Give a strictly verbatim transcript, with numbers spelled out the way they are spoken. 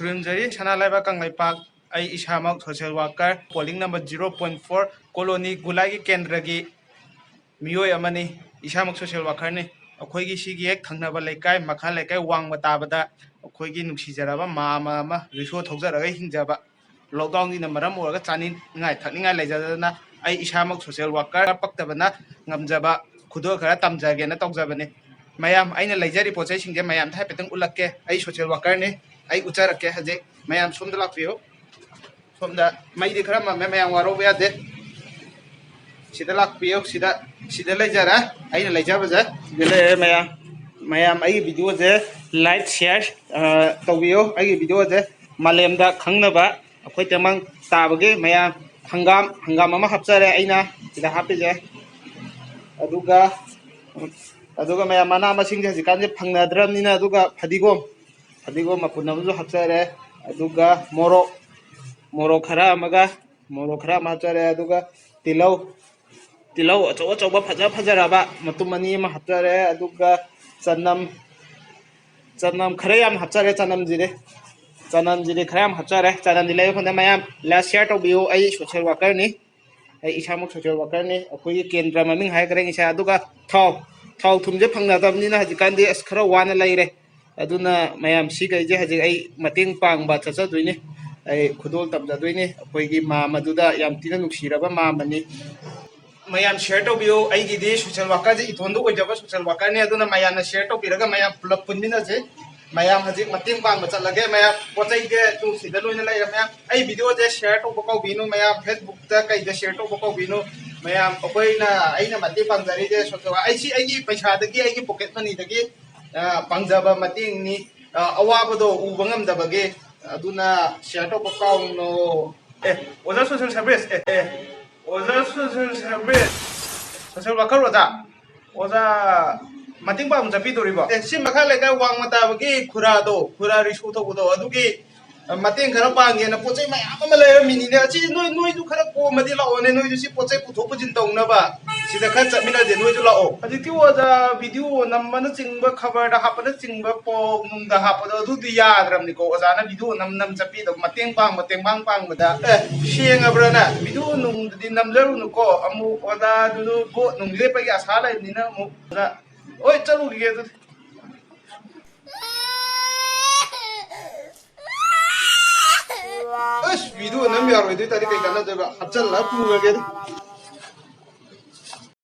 ꯈꯨꯔꯨꯝꯖꯔꯤ ꯁꯅꯥ ꯂꯩꯕꯥꯛ ꯀꯪꯂꯩꯄꯥꯛ꯫ ꯑꯩ ꯏꯁꯥꯃꯛ social worker, polling number zero point four, colony ꯒꯨꯂꯥꯏꯒꯤ ꯀꯦꯟꯗ꯭ꯔꯒꯤ ꯃꯤꯑꯣꯏ ꯑꯃꯅꯤ꯫ ꯏꯁꯥꯃꯛ social workerꯅꯤ꯫ ꯑꯩꯈꯣꯏꯒꯤ ꯁꯤꯒꯤ ꯍꯦꯛ ꯊꯪꯅꯕ ꯂꯩꯀꯥꯏ, ꯃꯈꯥ ꯂꯩꯀꯥꯏ ꯋꯥꯡꯃ ꯇꯥꯕꯗ ꯑꯩꯈꯣꯏꯒꯤ ꯅꯨꯡꯁꯤꯖꯔꯕ ꯃꯥꯃ ꯑꯃ ꯔꯤꯛꯁꯣ ꯊꯧꯖꯔꯒ ꯍꯤꯡꯖꯕ, lockdownꯁꯤꯅ ꯃꯔꯝ ꯑꯣꯏꯔꯒ ꯆꯥꯅꯤꯡꯉꯥꯏ ꯊꯛꯅꯤꯡꯉꯥꯏ ꯂꯩꯖꯗꯗꯅ ꯑꯩ ꯏꯁꯥꯃꯛ social worker ꯄꯛꯇꯕꯅ ꯉꯝꯖꯕ ꯈꯨꯗꯣꯜ ꯈꯔ ꯇꯝꯖꯒꯦꯅ ꯇꯧꯖꯕꯅꯤ꯫ ꯃꯌꯥꯝ, ꯑꯩꯅ ꯂꯩꯖꯔꯤ ꯄꯣꯠ ꯆꯩꯁꯤꯡꯁꯦ ꯃꯌꯥꯝꯗ ꯍꯥꯏꯐꯦꯠꯇꯪ ꯎꯠꯂꯛꯀꯦ꯫ ꯑꯩ social workerꯅꯤ, ꯑꯩ ꯎꯠꯆꯔꯛꯀꯦ ꯍꯧꯖꯤꯛ꯫ ꯃꯌꯥꯝ ꯁꯣꯝꯗ ꯂꯥꯛꯄꯤꯌꯨ꯫ ꯁꯣꯝꯗ ꯃꯩꯗꯤ ꯈꯔ ꯃꯝꯃꯦ, ꯃꯌꯥꯝ ꯋꯥꯔꯧꯕ ꯌꯥꯗꯦ꯫ ꯁꯤꯗ ꯂꯥꯛꯄꯤꯌꯨ, ꯁꯤꯗ, ꯁꯤꯗ ꯂꯩꯖꯔꯦ, ꯑꯩꯅ ꯂꯩꯖꯕꯁꯦ꯫ ꯁꯤꯗ ꯂꯩꯔꯦ ꯃꯌꯥꯝ꯫ ꯃꯌꯥꯝ ꯑꯩꯒꯤ videoꯁꯦ like, share, ꯑ, ꯇꯧꯕꯤꯌꯨ꯫ ꯑꯩꯒꯤ videoꯁꯦ ꯃꯥꯂꯦꯝꯗ ꯈꯪꯅꯕ ꯑꯩꯈꯣꯏ ꯇꯦꯡꯃꯥꯡ ꯇꯥꯕꯒꯤ ꯃꯌꯥꯝ ꯍꯪꯒꯥꯝ, ꯍꯪꯒꯥꯝ ꯑꯃ ꯍꯥꯞꯆꯔꯦ ꯑꯩꯅ ꯁꯤꯗ ꯍꯥꯞꯄꯤꯁꯦ꯫ ꯑꯗꯨꯒ, ꯑꯗꯨꯒ ꯃꯌꯥꯝ ꯃꯅꯥ ꯃꯁꯤꯡꯁꯦ ꯍꯧꯖꯤꯛꯀꯥꯟꯁꯦ ꯐꯪꯅꯗ꯭ꯔꯕꯅꯤꯅ, ꯑꯗꯨꯒ ꯐꯗꯤꯒꯣꯝ, ꯐꯗꯤꯒꯣꯝ ꯃꯄꯨꯟ ꯑꯃꯁꯨ ꯍꯥꯞꯆꯔꯦ꯫ ꯑꯗꯨꯒ ꯃꯣꯔꯣꯛ, ꯃꯣꯔꯣꯛ ꯈꯔ ꯑꯃꯒ, ꯃꯣꯔꯣꯛ ꯈꯔ ꯑꯃ ꯍꯥꯞꯆꯔꯦ꯫ ꯑꯗꯨꯒ ꯇꯤꯜꯍꯧ, ꯇꯤꯜꯍꯧ ꯑꯆꯧ ꯑꯆꯧꯕ ꯐꯖ ꯐꯖꯔꯕ ꯃꯇꯨꯝ ꯑꯅꯤ ꯑꯃ ꯍꯥꯞꯆꯔꯦ꯫ ꯑꯗꯨꯒ ꯆꯅꯝ, ꯆꯅꯝ ꯈꯔ ꯌꯥꯝ ꯍꯥꯞꯆꯔꯦ꯫ ꯆꯅꯝꯁꯤꯗꯤ, ꯆꯅꯝꯁꯤꯗꯤ ꯈꯔ ꯌꯥꯝ ꯍꯥꯞꯆꯔꯦ꯫ ꯆꯅꯝꯗꯤ ꯂꯩꯕ ꯐꯪꯗꯦ꯫ ꯃꯌꯥꯝ like, share ꯇꯧꯕꯤꯌꯨ꯫ ꯑꯩ social workerꯅꯤ, ꯑꯩ ꯏꯁꯥꯃꯛ social workerꯅꯤ꯫ ꯑꯩꯈꯣꯏꯒꯤ ꯀꯦꯟꯗ꯭ꯔ ꯃꯃꯤꯡ ꯍꯥꯏꯈ꯭ꯔꯦ ꯉꯁꯥꯏ꯫ ꯑꯗꯨꯒ ꯊꯥꯎ, ꯊꯥꯎ ꯊꯨꯝꯁꯦ ꯐꯪꯅꯗꯕꯅꯤꯅ ꯍꯧꯖꯤꯛꯀꯥꯟꯗꯤ ꯑꯁ ꯈꯔ ꯋꯥꯅ ꯂꯩꯔꯦ꯫ ꯑꯗꯨꯅ ꯃꯌꯥꯝ ꯁꯤꯈꯩꯁꯦ ꯍꯧꯖꯤꯛ ꯑꯩ ꯃꯇꯦꯡ ꯄꯥꯡꯕ ꯆꯠꯆꯗꯣꯏꯅꯤ, ꯑꯩ ꯈꯨꯗꯣꯜ ꯇꯝꯖꯗꯣꯏꯅꯤ꯫ ꯑꯩꯈꯣꯏꯒꯤ ꯃꯥꯃꯗꯨꯗ, ꯌꯥꯝ ꯊꯤꯅ ꯅꯨꯡꯁꯤꯔꯕ ꯃꯥꯃꯅꯤ꯫ ꯃꯌꯥꯝ share ꯇꯧꯕꯤꯌꯨ꯫ ꯑꯩꯒꯤꯗꯤ social workerꯁꯦ ꯏꯇꯣꯟꯗ ꯑꯣꯏꯖꯕ social workerꯅꯤ꯫ ꯑꯗꯨꯅ ꯃꯌꯥꯝꯅ share ꯇꯧꯕꯤꯔꯒ ꯃꯌꯥꯝ ꯄꯨꯂꯞ ꯄꯨꯟꯃꯤꯟꯅꯁꯦ꯫ ꯃꯌꯥꯝ ꯍꯧꯖꯤꯛ ꯃꯇꯦꯡ ꯄꯥꯡꯕ ꯆꯠꯂꯒꯦ꯫ ꯃꯌꯥꯝ ꯄꯣꯠ ꯆꯩꯁꯦ ꯇꯨ ꯁꯤꯗ ꯂꯣꯏꯅ ꯂꯩꯔꯦ꯫ ꯃꯌꯥꯝ ꯑꯩ videoꯁꯦ share ꯇꯧꯕ ꯀꯥꯎꯕꯤꯅꯨ꯫ ꯃꯌꯥꯝ Facebookꯇ ꯀꯩꯗ share ꯇꯧꯕ ꯀꯥꯎꯕꯤꯅꯨ꯫ ꯃꯌꯥꯝ ꯑꯩꯈꯣꯏꯅ, ꯑꯩꯅ ꯃꯇꯦꯡ ꯄꯥꯡꯖꯔꯤꯁꯦ social work, ꯑꯩꯁꯤ ꯑꯩꯒꯤ ꯄꯩꯁꯥꯗꯒꯤ, ꯑꯩꯒꯤ pocket moneyꯗꯒꯤ, ꯑ, ꯄꯥꯡꯖꯕ ꯃꯇꯦꯡꯅꯤ꯫ ꯑ, ꯑꯋꯥꯕꯗꯣ ꯎꯕ ꯉꯝꯗꯕꯒꯤ꯫ ꯑꯗꯨꯅ share ꯇꯧꯕ ꯀꯥꯎꯅꯣ꯫ ꯑꯦ, ꯑꯣꯖꯥ social service, ꯑꯦ, ꯑꯦ, ꯑꯣꯖꯥ social service, social worker ꯑꯣꯖꯥ, ꯑꯣꯖꯥ, ꯃꯇꯦꯡ ꯄꯥꯡꯕ ꯆꯠꯄꯤꯗꯣꯔꯤꯕꯣ? ꯑꯦ, ꯁꯤ ꯃꯈꯥ ꯂꯩꯀꯥꯏ ꯋꯥꯡꯃ ꯇꯥꯕꯒꯤ ꯈꯨꯔꯥꯗꯣ, ꯈꯨꯔꯥ ꯔꯤꯛꯁꯣ ꯊꯧꯕꯗꯣ, ꯑꯗꯨꯒꯤ, ꯑ, ꯃꯇꯦꯡ ꯈꯔ ꯄꯥꯡꯒꯦꯅ ꯄꯣꯠ ꯆꯩ ꯃꯌꯥꯝ ꯑꯃ ꯂꯩꯔꯝꯃꯤꯅꯤꯅꯦ꯫ ꯑꯁꯤ ꯅꯣꯏ, ꯅꯣꯏꯁꯨ ꯈꯔ ꯀꯣꯝꯃꯗꯤ ꯂꯥꯛꯑꯣꯅꯦ, ꯅꯣꯏꯁꯨ ꯁꯤ ꯄꯣꯠ ꯆꯩ ꯄꯨꯊꯣꯛ ꯄꯨꯁꯤꯟ ꯇꯧꯅꯕ꯫ ꯁꯤꯗ ꯈꯔ ꯆꯠꯃꯤꯟꯅꯁꯦ, ꯅꯣꯏꯁꯨ ꯂꯥꯛꯑꯣ꯫ ꯍꯧꯖꯤꯛꯇꯤ ꯑꯣꯖꯥ, ꯚꯤꯗꯤꯑꯣ ꯅꯝꯕꯅꯆꯤꯡꯕ, ꯈꯕꯔꯗ ꯍꯥꯞꯄꯅꯆꯤꯡꯕ, ꯄꯥꯎ ꯅꯨꯡꯗ ꯍꯥꯞꯄꯗꯣ ꯑꯗꯨꯗꯤ ꯌꯥꯗ꯭ꯔꯕꯅꯤꯀꯣ꯫ ꯑꯣꯖꯥꯅ ꯚꯤꯗꯤꯑꯣ ꯅꯝ ꯅꯝ ꯆꯠꯄꯤꯗꯣ, ꯃꯇꯦꯡ ꯄꯥꯡꯕ, ꯇꯦꯡꯕꯥꯡ ꯄꯥꯡꯕꯗ꯫ ꯑꯦ, ꯁꯦꯡꯉꯕ꯭ꯔꯥꯅ? ꯚꯤꯗꯤꯑꯣ ꯅꯨꯡꯗꯨꯗꯤ ꯅꯝꯖꯔꯨꯅꯨꯀꯣ꯫ ꯑꯃꯨꯛ ꯑꯣꯖꯥꯗꯨꯁꯨ ꯚꯣꯠ ꯅꯨꯡ ꯂꯦꯞꯄꯒꯤ ꯑꯁꯥ ꯂꯩꯕꯅꯤꯅ ꯑꯃꯨꯛ ꯑꯣꯖꯥ, ꯍꯣꯏ, ꯆꯠꯂꯨꯈꯤꯒꯦ ꯑꯗꯨꯗꯤ꯫ ꯑꯁ, ꯚꯤꯗꯤꯑꯣ ꯅꯝ ꯌꯥꯔꯣꯏꯗꯣꯏ ꯇꯥꯔꯗꯤ ꯀꯩ ꯀꯥꯟꯅꯗꯣꯏꯕ? ꯍꯥꯞꯆꯜꯂꯒ ꯄꯨꯔꯒꯦ ꯑꯗꯨ꯫